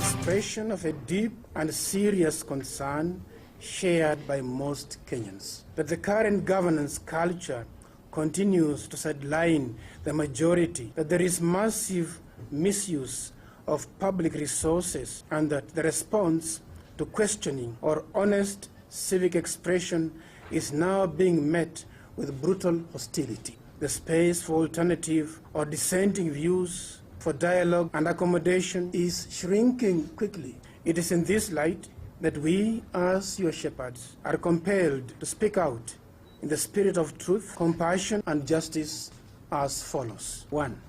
Expression of a deep and serious concern shared by most Kenyans that the current governance culture continues to sideline the majority, that there is massive misuse of public resources, and that the response to questioning or honest civic expression is now being met with brutal hostility. The space for alternative or dissenting views, for dialogue and accommodation is shrinking quickly. It is in this light that we, as your shepherds, are compelled to speak out in the spirit of truth, compassion, and justice as follows. 1.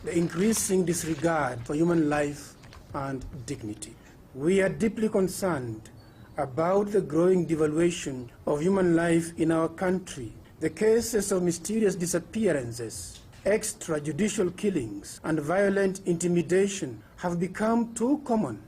The increasing disregard for human life and dignity. We are deeply concerned about the growing devaluation of human life in our country, the cases of mysterious disappearances, extrajudicial killings, and violent intimidation have become too common.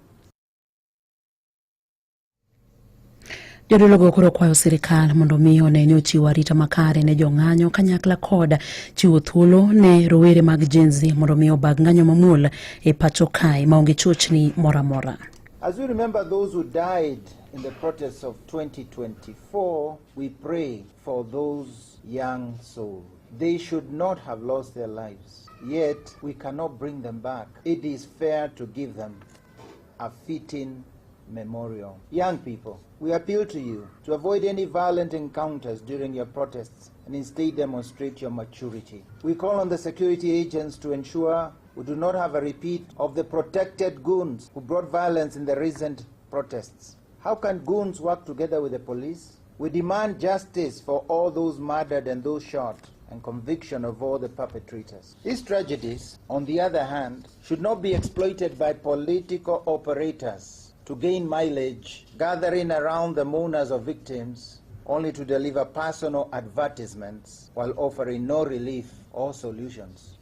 Jodologo koro kwayo sirikal mondo mi one ni ochiwo arita makare ne jong'anyo kanyakla kod chiwo thuolo ne rowere mag Gen Z mondo mi obag ng'anyo mamuol e pacho kae maonge chochni moro amora. As we remember those who died in the protests of 2024, we pray for those young souls. They should not have lost their lives. Yet we cannot bring them back. It is fair to give them a fitting memorial. Young people, we appeal to you to avoid any violent encounters during your protests and instead demonstrate your maturity. We call on the security agents to ensure we do not have a repeat of the protected goons who brought violence in the recent protests. How can goons work together with the police? We demand justice for all those murdered and those shot, and conviction of all the perpetrators. These tragedies, on the other hand, should not be exploited by political operators to gain mileage, gathering around the mourners of victims only to deliver personal advertisements while offering no relief or solutions.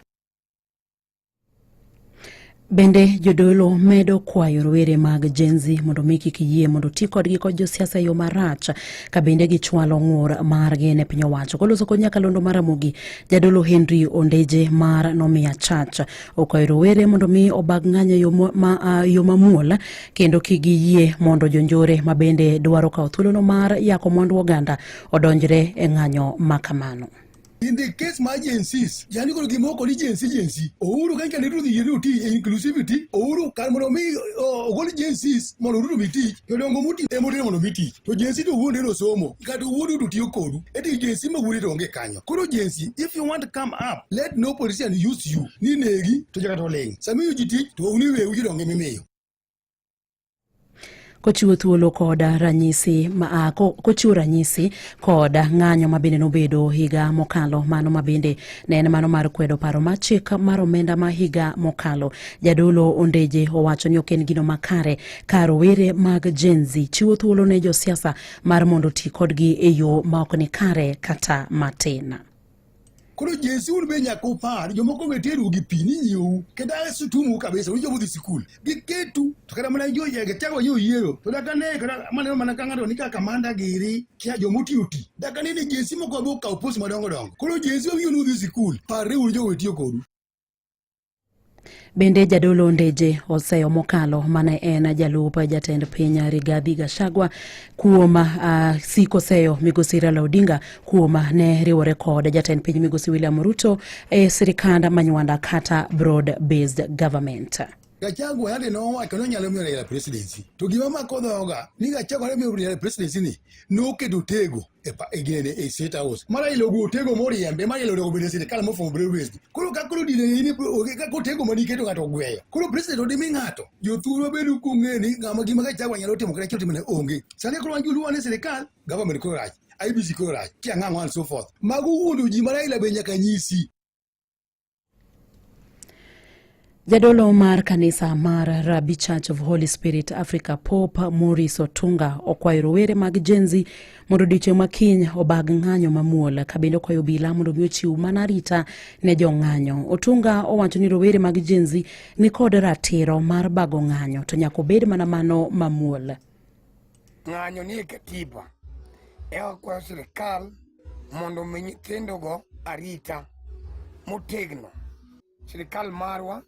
Bende jodolo medo kwayo rowere mag Gen Z mondo mi kik yie mondo ti kodgi kod josiasa e yo marach ka bende gichwalo ng'ur margi ne piny owacho. Koloso kod nyakalondo mar Ramogi, jadolo Henry Ondeje mar Nomia Church okwayo rowere mondo mi obag ng'anyo e yo mamuol kendo kik giyie mondo jonjore ma bende dwaro kawo thuolono mar yako mwandu oganda odonjre e ng'anyo ma kamano. In the case mar Gen Zs, yani koro gima oko ni Gen Z, Gen Z. Uhuru ka kane Ruto yie ni oti e inclusivity, Uhuru kar mondo mi ogol Gen Zs mondo Ruto mi tich, jodongo moti ema otero mondo mi tich. To Gen Z to wuonde no somo, kata wuod Ruto tiyo kodu. Eti Gen Z ma wuode to onge kanyo. Koro Gen Z, if you want to come up, let no politician use you. Ni negi to jaka to ling. Sama imiyo ji tich to uni wewu jodongo emimiyo. Kochiwo thuolo kod ranyisi ma, kochiwo ranyisi kod ng'anyo ma bende nobedo higa mokalo, mano ma bende ne en mano mar kwedo paro mar chik mar omenda ma higa mokalo. Jadolo Ondeje owacho ni ok en gino makare ka rowere mag Gen Z chiwo thuolo ne josiasa mar mondo oti kodgi e yo ma ok ni kare kata matin. Koro Gen Z un be nyaka upar jomoko be teru gi pi ni nyiewu kendo asutumu kabisa un joma odhi sikul giketu to kata mana jo Gachagua yo yiero to daka ne kata maneno mana ka ng'ato ni kaka kamanda giri kia joma oti oti daka ne ni Gen Z moko be okawo post madongo dongo. Koro Gen Z wawinjo ni udhi sikul parre uru jogo tiyo kodu. Bende jadolo Ondeje oseyo mokalo mane en jalup jatend piny Rigathi Gachagua kuom siko seyo migosi Raila Odinga kuom ne riwore kod jatend piny migosi William Ruto e sirikand Manywanda kata broad based government. Gachagua yande nowacho ni onyalo miyo Raila presidency. To gima mako dhoga ni Gachagua ne miyo Raila presidency ni noketo tego e ginene e State House. Ma Raila ogo tego moriembe, ma Raila onego bed e sirikal mofumo broad based. Koro ka koro dine in ka kotego mane iketo ng'ato ogweyo. Koro president odimi ng'ato. Jothurwa bedo kung'e ni ng'ama gima Gachagua nyalo timo kata achiel timone onge. Sani koro wan joluo wan e sirikal, government koro rach, IEBC koro rach, kia ng'ang'o and so forth. Mago wuondo ji ma Raila be nyaka nyisi. Jadolo mar kanisa mar Rabi Church of Holy Spirit Africa Pope Maurice Otunga okwayo rowere mag Gen Z mondo odiechieng' ma kiny obag ng'anyo mamuol ka bende okwayo obila mondo mi ochiw mana arita ne jong'anyo. Otunga owacho ni rowere mag Gen Z ni kod ratiro mar bago ng'anyo to nyaka obed mana mano mamuol. Ng'anyo nie katiba. E wakwayo sirikal mondo omi nyithindogo arita motegno. Sirikal marwa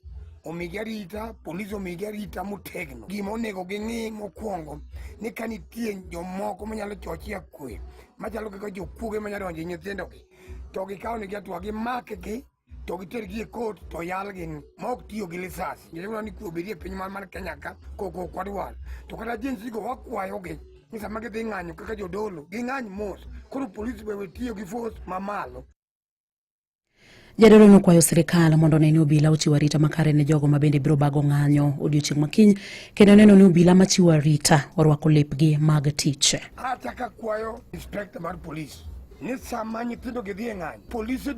omigi arita, polis omigi arita motegno. Gima onego ging'i mokwongo ni ka nitie jomoko manyalo chochia kwe machalo kaka jokuoge manyalo donjo e nyithindogi to gikaw negi hatua gimakgi to gitergi e kot to yalgi ma ok tiyo gi lisasi. Nikech ni kwe obedi e piny mar mar Kenya ka koko ok wadwar. To kata Gen Z go wakwayogi ni sama gidhi ng'anyo kaka jodolo ging'any mos koro polis be we tiyo gi force mamalo. Jadolo nokwayo sirikal mondo one ni obila ochiwo arita makare ne jogo ma bende biro bago ng'anyo odiochieng' makiny kendo neno ni obila machiwo arita orwako lepgi mag tich. Achako akwayo inspector mar polis ni sama nyithindo gi dhi e ng'anyo polise